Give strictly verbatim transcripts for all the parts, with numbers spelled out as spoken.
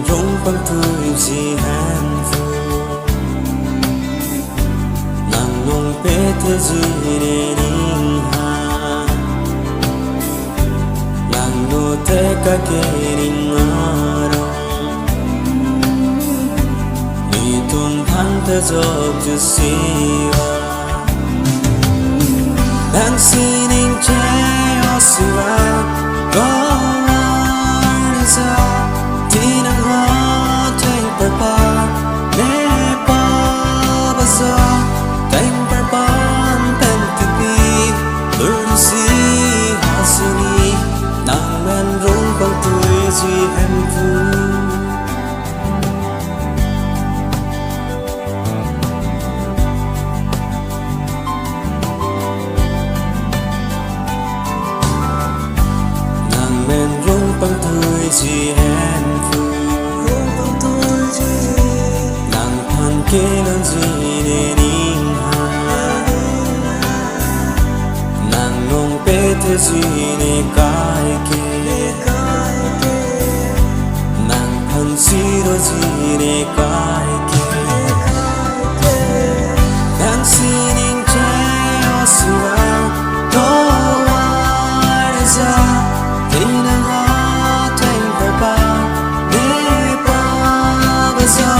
Rong pangthuiji Hemphu, nang nong pethuiji ne ning ha, nang lote kake ning arong, netum thang thejok jusi va. Nang sining che-o si va, ko arnisa, ti nang ha theng parpan, ne pa bazo, theng parpan pen tipi, tursi hasini, nang men rong pangthuiji Hemphu. Nang men rong pangthuiji Hemphu, nang phan kelonji ne ning ha, nang nong pethuiji ne kaike, nang phan siroji ne kaike. Nang sining che-o si va, ko arnisa, ti nang ha theng parpan, ne pa bazo,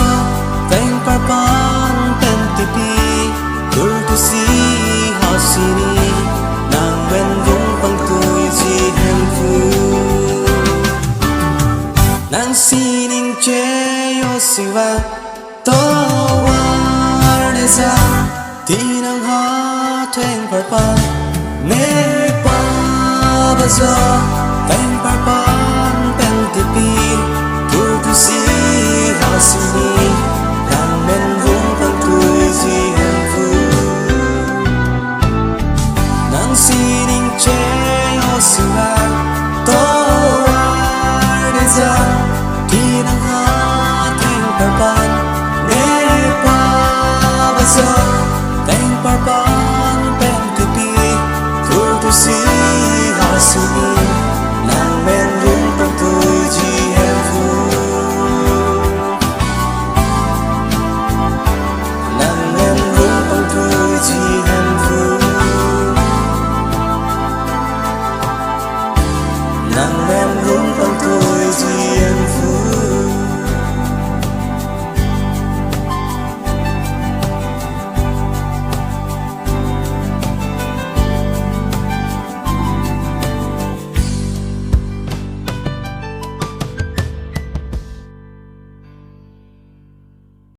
theng parpan pen tipi, tursi hasini, nang men rong pangthuiji Hemphu. Nang sining che-o si va, ko arnisa, ti nang ha theng parpan, ne pa bazo, theng parpan pen tipi, tursi hasini, nang men rong pangthuiji Hemphu. Nang sining che-o si va, ko arnisa, ti nang ha theng parpan, ne pa bazo, theng parpan pen tipi, tursi hasini,